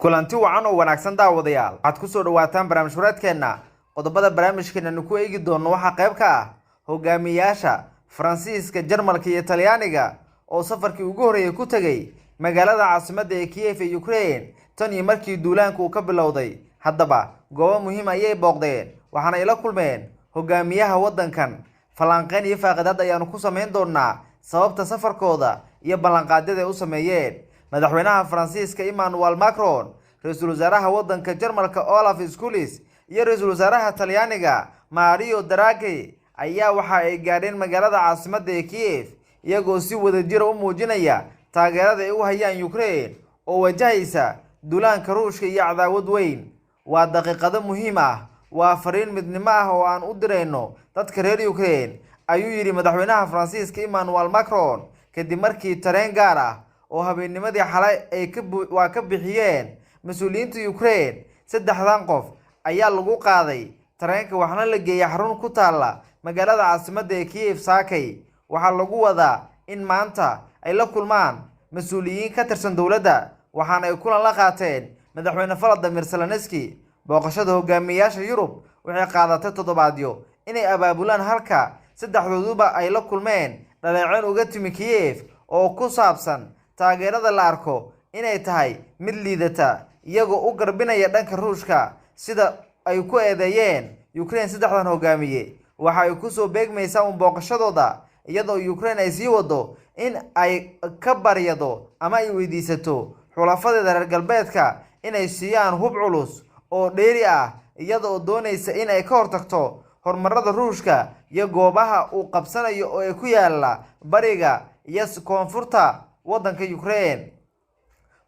Kulanti wacan oo wanaagsan, daawadayaal. Waxaad kusoo dhawaataan barnaamij hureedkeenna. Qodobada barnaamijkeenanu ku eegi doono waxaa qayb ka ah hogaamiyayaasha Faransiiska, Jarmalka iyo Talyaaniga oo safarkii ugu horreeyay ku tegey magaalada caasimadda ee Kiyef ee Ukraine tan iyo markii duulaanka uu ka bilowday. Haddaba goobo muhiim ayay booqdeen, waxaana ay la kulmeen hogaamiyaha waddankan. Falanqeyn iyo faaqidaad ayaanu ku samayn doonaa sababta safarkooda iyo ballanqaadyada ay u sameeyeen. Madaxweynaha Faransiiska Emmanuel Macron, ra-iisul wasaaraha waddanka Jarmalka Olaf Scholz iyo ra-iisul wasaaraha Talyaaniga Mario Draghi ayaa waxa ay gaadheen magaalada caasimadda ee Kiyef, iyagoo si wadajira u muujinaya taageerada ay u hayaan Ukraine oo wajahaysa duulaanka Ruushka iyo cadaawad weyn. "Waa daqiiqado muhiim ah, waa fariin midnimo ah oo aan u dirayno dadka reer Ukraine," ayuu yidhi madaxweynaha Faransiiska Emmanuel Macron, kadib markii tareen gaar ah oo habeennimadii xalay ay waa ka bixiyeen mas-uuliyiinta Ukraine. Saddexdan qof ayaa lagu qaaday tareenka, waxaana la geeyay xarun ku taalla magaalada caasimadda ee Kiyef saakay. Waxaa lagu wadaa in maanta ay la kulmaan mas-uuliyiin ka tirsan dowladda, waxaana ay kulan la qaateen madaxweyne Volodymyr Zelensky. Booqashada hogaamiyayaasha Yurub waxay qaadatay toddobaadyo inay abaabulaan, halka saddexdooduba ay la kulmeen dhaleeceyn uga timi Kiyef oo ku saabsan taageerada la arko inay tahay mid liidata, iyagoo u garbinaya dhanka Ruushka, sida ay ku eedeeyeen Ukraine. Saddexdan hogaamiye waxa ay kusoo beegmaysaa un booqashadooda iyadoo Ukraine ay sii wado in ay ka baryado ama ay weydiisato xulafadeeda reer galbeedka inay siiyaan hub culus oo dheeri ah, iyada oo doonaysa in ay ka hortagto horumarada Ruushka iyo goobaha uu qabsanayo oo ay ku yaala bariga iyo koonfurta waddanka Ukraine.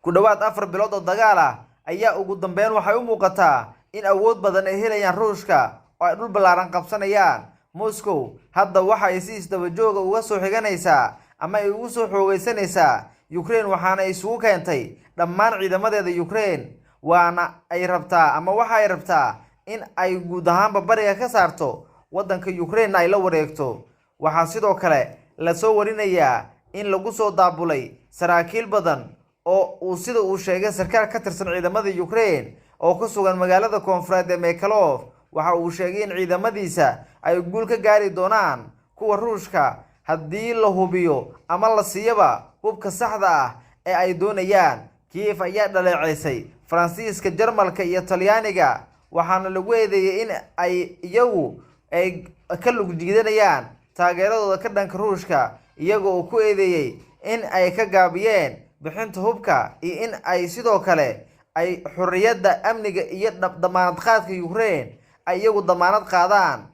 Ku dhowaad 4 bilood oo dagaal ah ayaa ugu dambeyn waxay u muuqataa in awood badan ay helayaan Ruushka oo ay dhul ballaaran qabsanayaan. Moscow hadda waxa ay si isdaba jooga uga soo xiganaysaa ama ay ugu soo xoogeysanaysaa Ukraine, waxaana isugu keentay dhammaan ciidamadeeda Ukraine, waana ay rabtaa ama waxa ay rabtaa in ay guud ahaanba bariga ka saarto waddanka Ukraine, ay la wareegto. Waxaa sidoo kale lasoo warinayaa in lagu soo daabulay saraakiil badan oo uu, sida uu sheegay sarkaal ka tirsan ciidamada Ukraine oo ku sugan magaalada koonfureed ee Mykolaiv, waxa uu sheegay in ciidamadiisa ay guul ka gaari doonaan kuwa Ruushka haddii la hubiyo ama la siiyaba hubka saxda ah ee ay doonayaan. Kiev ayaa dhaleeceysay Faransiiska, Jarmalka iyo Talyaaniga, waxaana lagu eedeeyey in ay iyagu ay ka lug jiidanayaan taageeradooda ka dhanka Ruushka, iyagoo uu ku eedeeyey in ay ka gaabiyeen bixinta hubka iyo in ay sidoo kale ay xorriyadda amniga iyo damaanad qaadka Ukraine ay iyagu damaanad qaadaan.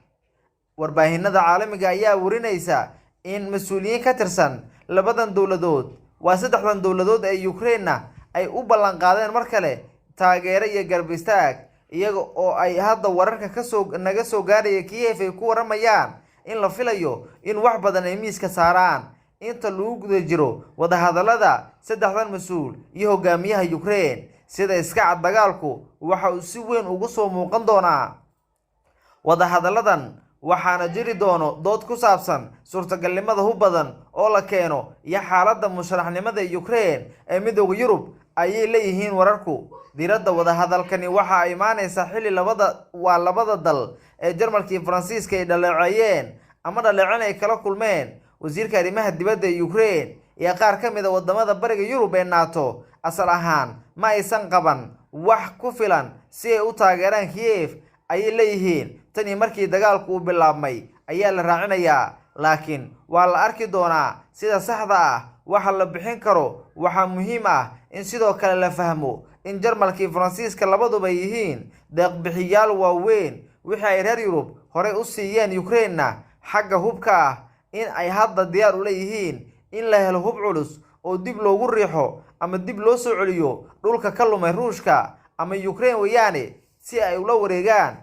Warbaahinada caalamiga ayaa warinaysa in mas-uuliyiin ka tirsan labadan dowladood, waa saddexdan dowladood ee Ukraine-na, ay u ballan qaadeen mar kale taageero iyo garab istaag, iyaga oo ay hadda wararka kasoo naga soo gaaraya Kiev ay ku waramayaan in la filayo in wax badan ay miiska saaraan inta lagu guda jiro wadahadalada saddexdan mas-uul iyo hogaamiyaha Ukraine. Sida iska cad, dagaalku waxa uu si weyn ugu soo muuqan doonaa wadahadalladan, waxaana jiri doono dood ku saabsan suurtagalnimada hub badan oo la keeno iyo xaaladda musharaxnimada Ukraine ee Midowga Yurub, ayay leeyihiin wararku. Diiradda wadahadalkani waxa ay imaaneysaa xilli labada, waa labada dal ee Jarmalka iyo Faransiiska, ay dhaleeceeyeen ama dhaleecin ay kala kulmeen wasiirka arrimaha dibadda ee Ukraine iyo qaar ka mid a wadamada bariga Yurub ee NATO. Asal ahaan ma aysan qaban wax ku filan si ay u taageeraan Kiev, ayay leeyihiin, tan iyo markii dagaalku uu bilaabmay, ayaa la raacinayaa. Laakiin waa la arki doonaa sida saxda ah waxa la bixin karo. Waxaa muhiim ah in sidoo kale la fahmo in Jarmalka iyo Faransiiska labaduba yihiin deeqbixiyaal waaweyn. Wixii ay reer Yurub horey u siiyeen Ukraine-na xagga hubka ah, in ay hadda diyaar u leeyihiin in la helo hub culus oo dib loogu riixo ama dib loo soo celiyo dhulka ka lumay Ruushka ama Ukraine weeyaane, si ay ula wareegaan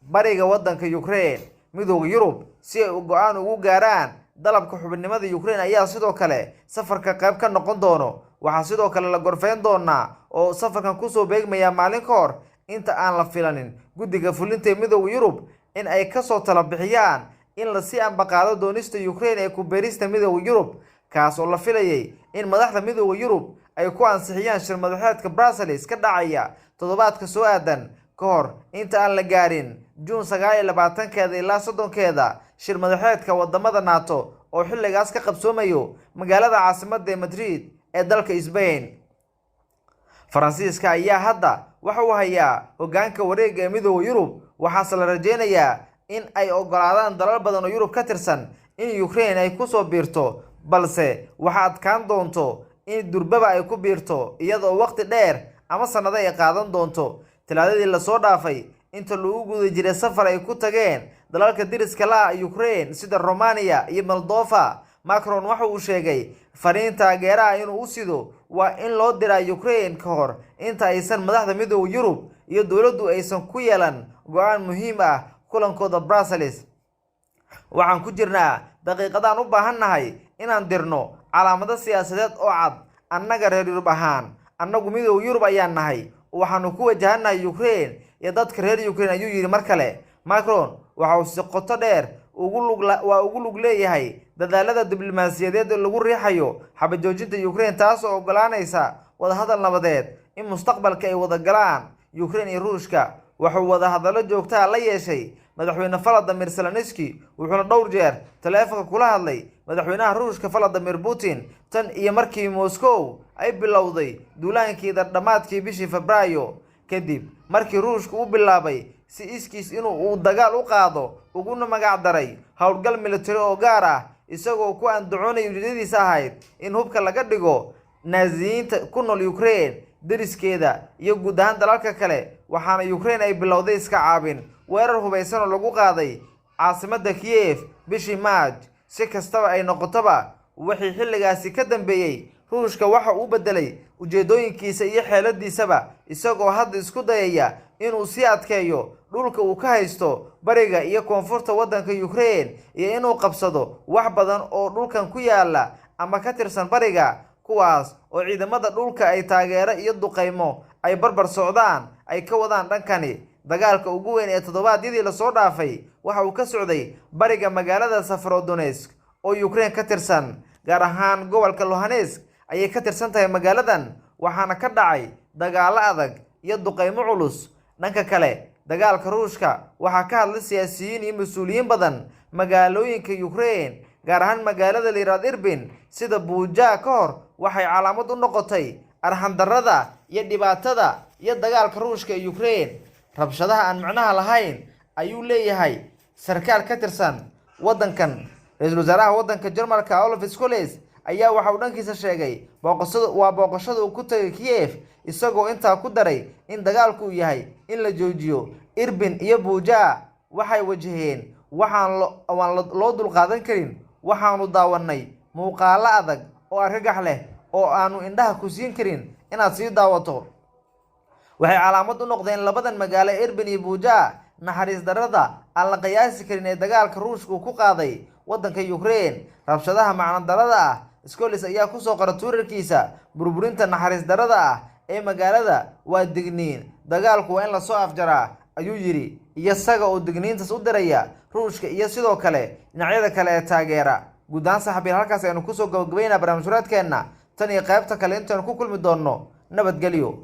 bariga waddanka Ukraine. Midowga Yurub si ay go-aan ugu gaaraan dalabka xubinimada Ukraine ayaa sidoo kale safarka qayb ka noqon doono. Waxaa sidoo kale la gorfeyn doonaa oo safarkan kusoo beegmaya maalin ka hor inta aan la filanin guddiga fulinta ee Midowga Yurub in ay kasoo tala bixiyaan in lasii ambaqaado doonista Ukraine ee ku biirista Midowga Yurub, kaas oo la filayay in madaxda Midowga Yurub ay ay ku ansixiyaan shir madaxeedka Brussels ka dhacaya toddobaadka soo aadan, ka hor inta aan la gaarin Juun 29-keeda ilaa 30-keeda shir madaxeedka wadamada NATO oo xilligaas ka qabsoomayo magaalada caasimadda ee Madrid ee dalka Spain. Faransiiska ayaa hadda waxa uu hayaa hoggaanka wareegga ee Midowga Yurub, waxaase la rajeynayaa in ay oggolaadaan dalal badan oo Yurub ka tirsan in Ukraine ay kusoo biirto, balse waxa adkaan doonto in durbaba ay ku biirto, iyadoo waqti dheer ama sanado ay qaadan doonto. Talaadadii lasoo dhaafay, inta lagu guda jiray safar ay ku tageen dalalka deriska la ah Ukraine sida Romania iyo Moldova, Macron waxa uu sheegay fariin taageeraha inuu u sido waa in loo diraa Ukraine ka hor inta aysan madaxda Midowga Yurub iyo dowladdu aysan ku yeelan go'aan muhiim ah kulankooda Brussels. "Waxaan ku jirnaa daqiiqadaan u baahannahay inaan dirno calaamado siyaasadeed oo cad. Annaga reer Yurub ahaan, annagu Midowga Yurub ayaan nahay, waxaanu ku wajahannahay Ukraine iyo dadka reer Ukraine," ayuu yidhi mar kale. Macron waxa uu si qoto dheer ugu lug waa ugu lug leeyahay dadaalada diblomaasiyadeed ee lagu riixayo xabajoojinta Ukraine, taas oo ogolaanaysa wadahadal nabadeed in mustaqbalka ay wada galaan Ukraine iyo Ruushka. Wuxuu wadahadallo joogtaha la yeeshay madaxweyne Volodymyr Zelensky, wuxuuna dhowr jeer taleefanka kula hadlay madaxweynaha Ruushka Vladimir Putin tan iyo markii Moscow ay bilowday duulaankii dhammaadkii bishii Febraayo, kadib markii Ruushku u bilaabay si iskiis inuu uu dagaal u qaado, uguna magac daray howlgal military oo gaar ah, isagoo ku andacoonaya ujeedadiisa ahayd in hubka laga dhigo Naaziyiinta ku nool Ukraine, deriskeeda iyo guud ahaan dalalka kale. Waxaana Ukraine ay bilowday iska caabin weerar hubaysan oo lagu qaaday caasimadda Kiev bishii Maaj. Si kastaba ay noqotoba, wixii xilligaasi ka dambeeyey, Ruushka waxa uu bedelay ujeedooyinkiisa iyo xeeladiisaba, isagoo hadda isku dayaya inuu sii adkeeyo dhulka uu ka haysto bariga iyo koonfurta waddanka Ukraine, iyo inuu qabsado wax badan oo dhulkan ku yaala ama ka tirsan bariga, kuwaas oo ciidamada dhulka ay taageero iyo duqaymo ay barbar socdaan ay ka wadaan dhankani. Dagaalka ugu weyn ee toddobaadyadii lasoo dhaafay waxa uu ka socday bariga magaalada Severodonetsk oo Ukraine ka tirsan, gaar ahaan gobolka Luhansk ayay ka tirsan tahay magaaladan, waxaana ka dhacay dagaalo adag iyo duqaymo culus. Dhanka kale, dagaalka Ruushka waxaa ka hadlay siyaasiyiin iyo mas-uuliyiin badan. Magaalooyinka Ukraine, gaar ahaan magaalada la yiraahdo Irpin, sida Buja ka hor, waxay calaamad u noqotay arxandarrada iyo dhibaatada iyo dagaalka Ruushka ee Ukraine. "Rabshadaha aan micnaha lahayn," ayuu leeyahay sarkaal ka tirsan waddankan. Ra-iisul wasaaraha waddanka Jarmalka Olaf Scholz ayaa waxa uu dhankiisa sheegay booqashada waa booqashada uu ku tagay Kiev, isagoo intaa ku daray in dagaalku uu yahay in la joojiyo. "Irpin iyo Buja waxay wajaheen waxaan waan loo dulqaadan karin. Waxaanu daawanay muuqaalo adag oo argagax leh oo aanu indhaha ku siin karin inaad sii daawato. Waxay calaamad u noqdeen labadan magaalo, Irpin iyo Buja, naxariis darrada aan la qiyaasi karin ee dagaalka Ruushka uu ku qaaday waddanka Ukraine, rabshadaha macno darrada ah." Scholz ayaa kusoo qoray Twitterkiisa: "Burburinta naxariis darrada ah ee magaalada waa digniin. Dagaalku waa in lasoo afjaraa," ayuu yidhi, isaga oo digniintaas u diraya Ruushka iyo sidoo kale dhinacyada kale ee taageera. Guud ahaan, saxabiil, halkaas aynu kusoo gabagabaynaa barnaamij hureedkeenna. Tan iyo qaybta kale intaanu ku kulmi doonno, nabadgelyo.